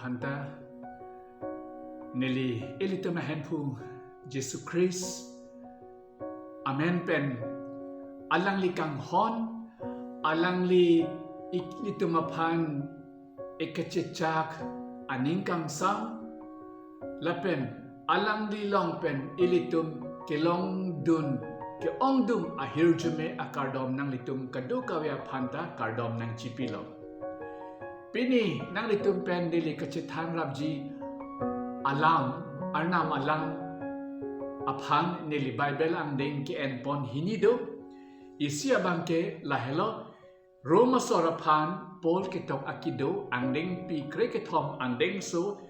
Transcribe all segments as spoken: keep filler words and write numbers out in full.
Anta neli ilitum ahemphu Jesu Christ amen pen alangli kanghon, alangli ik-, ilitum aphan ekechechak aning kangsam, lapen alangli along pen ilitum kelongdun ke-ongdung ahirjume akardom nanglitum kadokave aphan ta kardom nangchipilo. Pini nanglitum pen neli kachethan rapji alam, Arnam alam aphan neli Bible angdeng ke-enpon hini do. Isi abangke lahelo, Rom asor aphan Paul ketok akedo angdengpi krekethom angdengso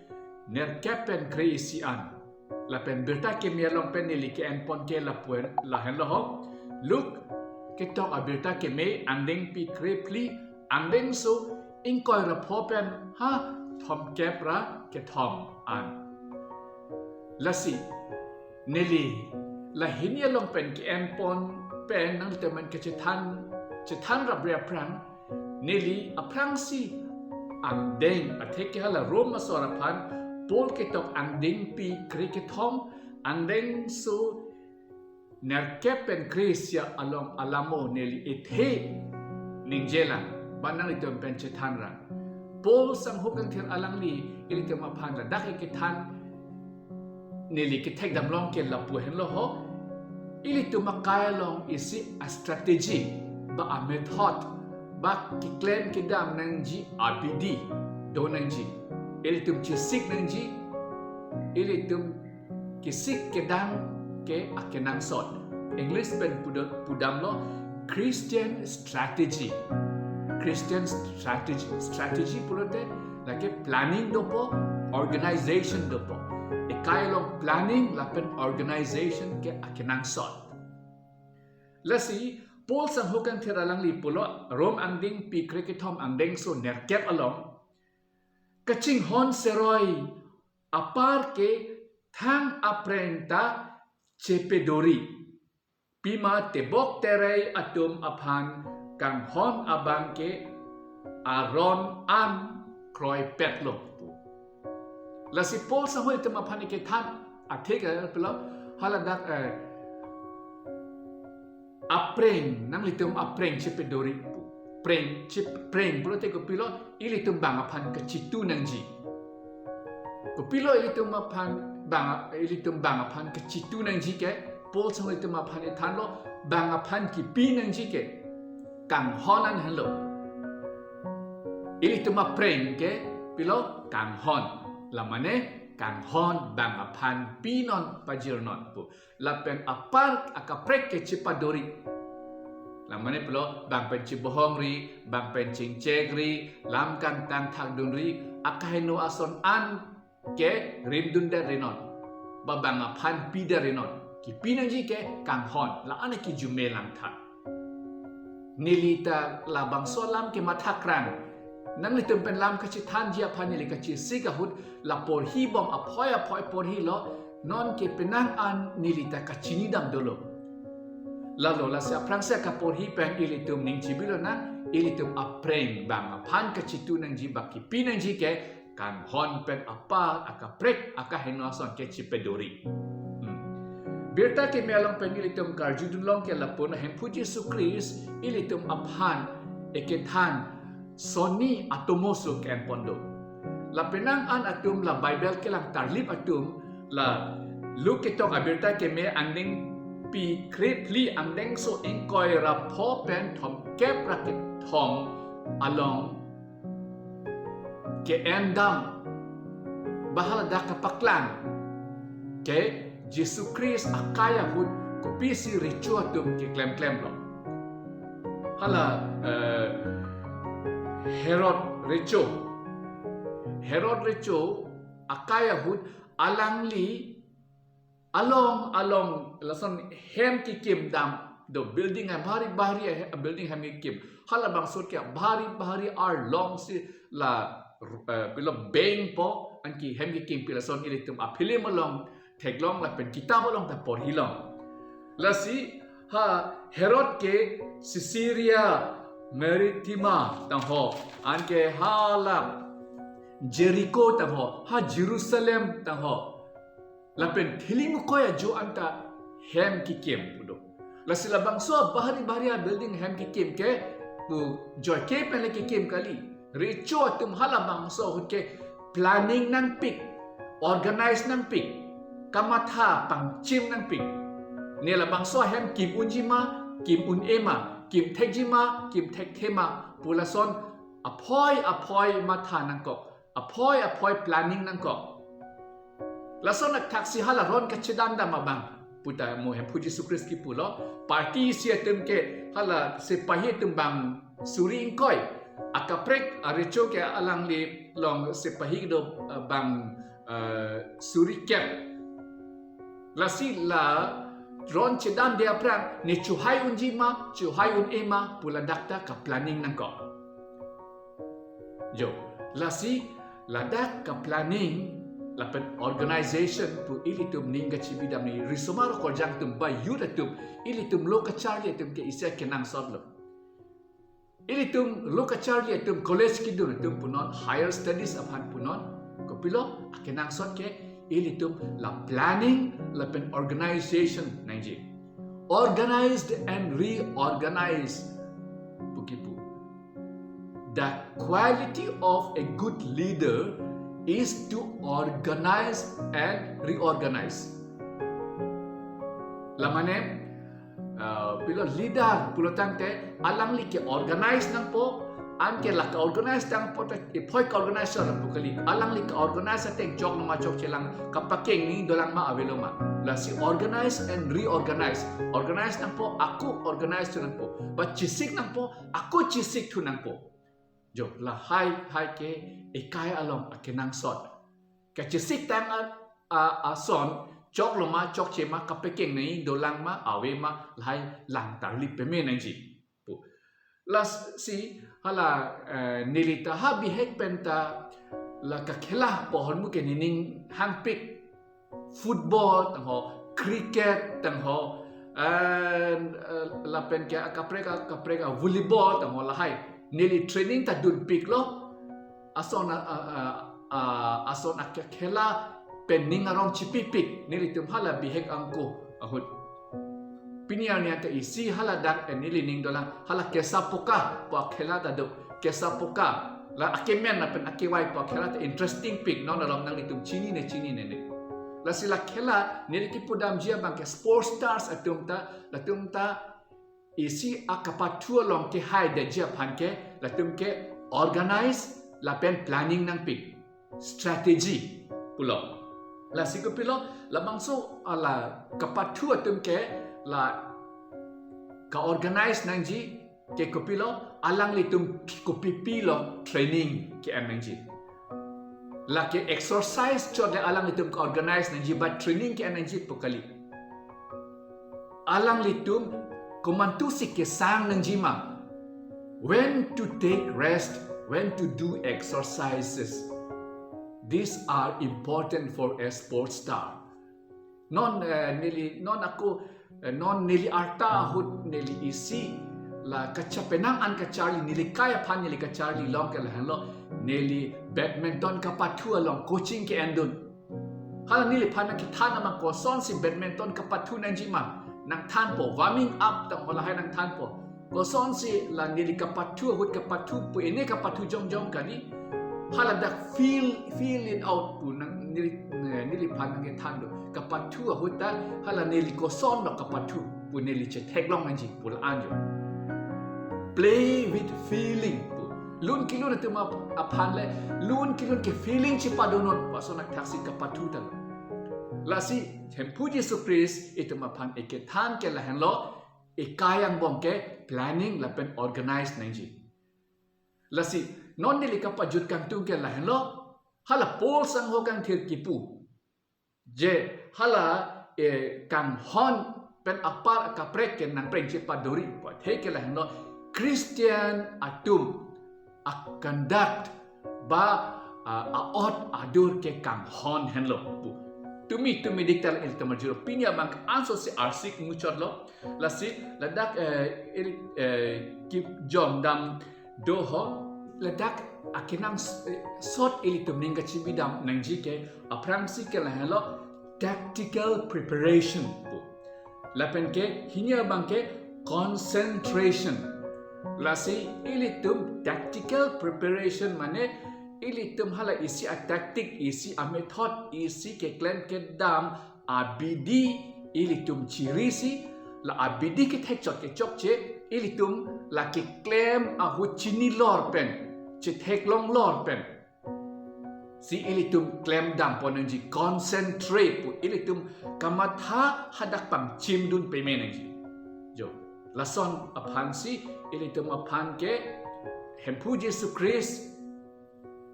nerkep pen kre-isi an. Lapen birta keme along pen neli ke-enpon ke lapu-an lahenlo ho. Luke ketok abirta keme angdengpi krephli angdengso ingkoi ra pho pen ha thomkep ra kethom an. Lasi neli la hini along pen ke-enpon pen nanglitum aphan kachethan, chethan rapre aphrang, neli aphrangsi angdeng, atheke hala Rom asor aphan Paul ketok angdengpi krekethom angdengso nerkep pen kre-isi along alamo neli ethe ningjelang, ba nanglitum pen chethan ra. Paul sangho kangthir alangli ilitum aphan ladak ekethan neli kethekdam long ke lapu henlo ho. Ilitum akai along isi a-strategy, ba a-method, ba keklem kedam nangji abidi do nangji. Ilitum chesik nangji, ilitum kesik kedam ke akenangsot. English pen pudo-, pudamlo Christian strategy. Christian strategy, strategy pulote lake planning dopo, organization dopo. Ekai along planning lapen organization ke akenangsot. Lasi Paul sangho kangthir alangli pulo Rom angdengpi krekethom angdengso nerkep along, kachinghon seroi apar ke thang aphreng ta chepedori. Pima tebok terei atum aphan kanghon abangke aron an kroipetlo pu. Lasi Paul sangho itum aphan ekethan atheke pulo haladak, eh, aphreng, nanglitum aphreng chepedori pu. Phreng, chep-, phreng pulote kopilo, ilitum bang aphan kachitu nangji. Kopilo ilitum aphan bang, ilitum bang aphan kachitu nangji ke, Paul sangho itum aphan ethanlo, bang aphan kipi nangji ke kanghon an henlo. Ilitum aphreng ke pilo kanghon. Lamane kanghon bang aphan pinon pajirnon pu. Lapen apar akaprek ke chepadori. Lamane pulo bang pen chebohongri, bang pen chingchekri, lam kangtang thakdunri, akaheno ason an ke rimdundet rinon. Ba bang aphan pidet rinon. Kipi nangji ke kanghon, la-an ke jume langtha. Neli ta labangso alam ke mathakrang. Nanglitum pen lam kachethanji aphan neli kachesik ahut la porhibom aphoi aphoi porhilo, non ke penang an neli ta kachinidam dolo. Lalo lasi aphrangsi kaporhi pen ilitum ning chibilo nang, ilitum aphreng bang aphan kachitu nangji ba kipi nangji ke kanghon pen apar akaprek akaheno ason ke chepedori. Hmm. Birta keme along pen ilitum karjudun long ke lapu-an Hemphu Jesu Christ ilitum aphan ekethan sonni atomo so ke-enpon do. La penang an atum la Bible kelang tarlip atum la Luke ketok abirta keme angdengpi krephli angdengso ingkoi ra pho pen thomkep ra kethom along ke-endam ba haladak kapaklang ke Jesu Christ akai ahut kopisi recho atum keklemklemlo. Hala, eh, Herod recho. Herod recho akai ahut alangli along along lason hem kekim dam do, building abhari bhari a building hem kekim. Halabangso ke bhari bhari arlongsi la, eh, pilo bengpo anke hem kekim pi, lason ilitum a-film along theklong lapen kitap along ta porhilong. Lasi ha Herod ke Caesarea Maritima tangho, anke hala Jericho tangho, ha Jerusalem tangho, lapen thili mukoi ajo anta hem kekim pu do. Lasi labangso bahari bahari a-building hem kekim ke pu joike pen le kekim kali. Recho atum halabangso ahut ke planning nangpik, organize nangpik, kamatha pangchim nangpik. Ne labangso ahem kim unji ma, kim un-e ma, kim thekji ma, kim thekthe ma pu lason aphoi aphoi matha nangkok, aphoi aphoi planning nangkok. Lason athaksi hala ron kachedam dam abang puta mo Hemphu Jisu Christ kipulo, party isi atum ke hala sepahi atum bang suri ingkoi, akaprek arecho ke alangli along sepahi do, eh, bang, eh, suri kep. Lasi la ron chedamde aphrang ne chohai unji ma, chohai un-e ma pu ladak ta kaplanning nangkok. Jo, lasi ladak kaplanning lapen organization pu ilitum ning kachibidam ni risomar korjang atum ba youth atum, ilitum lo kacharli atum ke isi akenangsot lo. Ilitum lo kacharli atum, college kedun atum punon, higher studies aphan punon, kopilo akenangsot ke ilitum la planning lapen organization nangji. Organized and reorganized pu kipu. The quality of a good leader is to organize and reorganize. Lamane, uh, pilo leader pulo tangte alangli ke organize nangpo, anke la ka-organize tangpo ta iphoi ka-organize nangpo kali. Alangli ka-organize ateng choklo ma chokche lang, kapakeng ni dolang ma avelo ma. Lasi organize and reorganize. Organize nangpo, ako organize thu nangpo. Ba chesik nangpo, ako chesik thu nangpo. Jo, lahai hai ke ekai along akenangsot. Kachesik tang a, a, ason, choklo ma chokche ma, kapakeng ni dolang ma ave ma, lahai lang tarli peme nangji pu. Lasi hala, eh, neli ta ha bihek pen ta la kakhela pu ahormu ke nening hangpik, football tangho, cricket tangho, eh, eh, lapen ke akaprek akaprek a volleyball tangho lahai. Neli training ta dunpiklo. Ason a, a, a, a, ason akakhela pen ning arong chipipik nelitum hala bihek angko ahut. Pini arni anta isi haladak, eh, neli ning dolang hala kesa poka pu akhela ta do. Kesa poka. La akemen lapen akevai pu akhela ta interesting pik, non along nanglitum chinine chinine ne. Lasi la khela neli kipudamji abang ke sports stars atum ta, latum ta isi akapathu along kehaidetji aphan ke latum ke organize lapen planning nangpik, strategy pulo. Lasi kopilo, labangso ala kapathu atum ke la ka-organize nangji ke kopilo, alanglitum kopipi along training ke-en nangji. Lake exercise chot le alanglitum ka-organize nangji ba training ke-en nangji pu kali. Alanglitum komantusi kesang nangji ma, when to take rest, when to do exercises. These are important for a sports star. Non, eh, neli, non ako, eh, non neli arta ahut neli isi la kachepenang an kacharli, neli kai aphan neli kacharli along ke lahenlo, neli badminton kapathu along coaching ke-endun. Hala neliphan nangkethan abang kosonsi badminton kapathu nangji ma nangthanpo, warming up tangho lahai nangthanpo. Kosonsi la neli kapathu ahut kapathu pu ene kapathu jongjong kali. Haladak feel, feel it out pu nang neli, ne, neliphan nangkethan do. Kapathu ahut ta hala neli kosonlo kapathu pu neli chetheklong nangji pu la-an jo. Play with feeling pu. Lun kelun atum ap-, aphan le, lun kelun ke feeling chepadonnon pu ason athaksi kapathu tanglo. Lasi Hemphu Jisu Christ itum aphan ekethan ke lahenlo, ekai angbong ke planning lapen organize nangji. Lasi non neli kapajut kangtung ke lahenlo, hala Paul sangho kangthir kipu. Je hala, eh, kanghon pen apar akaprek ke nangpreng chepadori pu athe ke lahenlo, Christian atum a-conduct ba, ah, a-ot adur ke kanghon henlo pu. Tumi tumi diktal ilitum arjuro, pini abang ansose arsik muchotlo. Lasi ladak, eh, il, eh, kip jom dam doho, ladak akenangsot ilitum ning kachibidam nangji ke aphrangsi ke lahenlo tactical preparation pu. Lapen ke hini abang ke concentration. Lasi ilitum tactical preparation mane ilitum hala isi a-tactic, isi a-method, isi keklem kedam abidi ilitum chirisi, la abidi kethekchot kechokche ilitum la keklem ahut chinilor pen, chetheklonglor pen si ilitum klemdam pon nangji, concentrate pu ilitum kamatha hadak pangchimdun peme nangji. Jo, lason aphansi ilitum aphan ke Hemphu Jesu Christ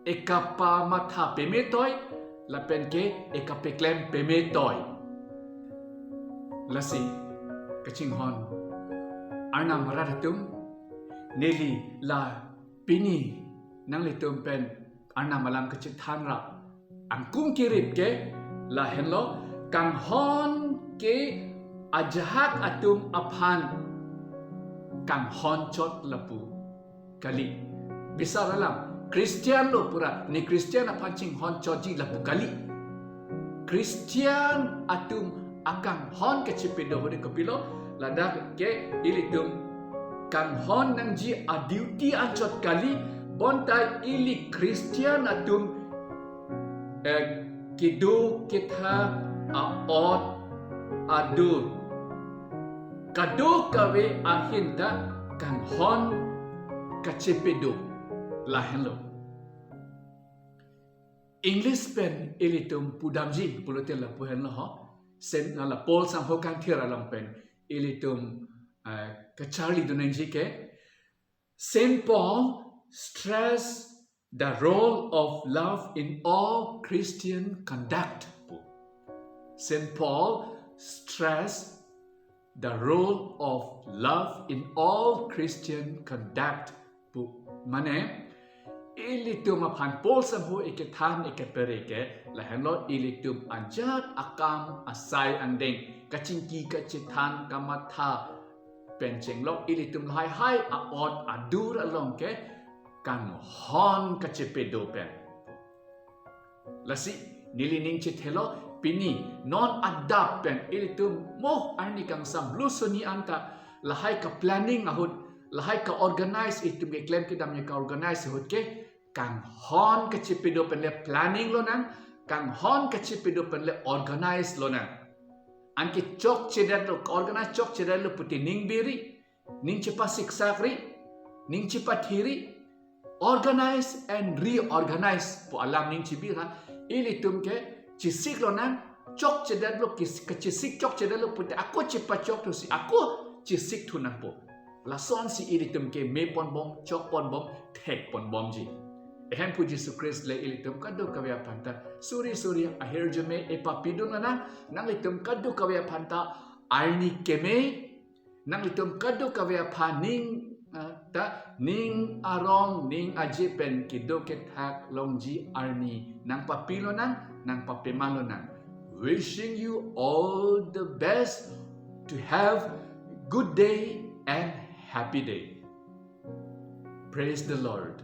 ekapamatha peme toi, lapen ke ekapeklem peme toi. Lasi kachinghon Arnam arat atum, neli la pini nanglitum pen Arnam alam kachethan ra angkung kirip ke lahenlo, kanghon ke ajahak atum aphan kanghon chot lapu kali. Bisar alam, Christian lo pura, ne Christian aphan chinghon chotji lapu kali. Christian atum akanghon kachepedo ahut kopilo, ladak ke ilitum kanghon nangji a-duty anchot kali, bonta ili Christian atum, eh, kedo kethak a-ot adur kadokave ahin ta kanghon kachepedo lahenlo. English pen ilitum pudamji pulote lapu henlo ho. Sen, la Paul sangho kangthir along pen ilitum, eh, kacharlidun nangji ke. Saint Paul stressed the role of love in all Christian conduct pu. Saint Paul stressed the role of love in all Christian conduct pu. Mane, ilitum aphan Paul sangho ekethan ekepere ke lahenlo, ilitum ajat akam asai angdeng, kachingki kachethan kamatha pen chenglok ilitum lahai hai a-ot adur along ke kanghon kachepedo pen. Lasi neli ning chethelo, pini non adap pen ilitum mo arni kangsam lusoni anta lahai ka-planning ahut, lahai ka-organize, itum keklem kedam ya ka-organize ahut ke kanghon kachepedo pen le planning lonang, kanghon kachepedo pen le organize lonang. Anke chokchedetlo, organize chokchedetlo puti ning biri, ning chepasiksak ri, ning chepathi ri, organize and reorganize pu alam ning chebi ra, ilitum ke chesik lonang, chokchedetlo, kis-, kachesik chokchedetlo puti ako chepachok thusi ako chesik thu nangpo. Lasonsi ilitum ke me ponbom, chok ponbom, thek ponbomji. Ehemphu Jesu Christ le ilitum kadokave aphan ta suri suri ahirjume epapidun lonang, nanglitum kadokave aphan ta arni keme, nanglitum kadokave aphan ning, ah, ta ning arong ning aje pen kedo kethak longji arni nangpapi lonang, nangpapema lonang. Wishing you all the best to have good day and happy day. Praise the Lord.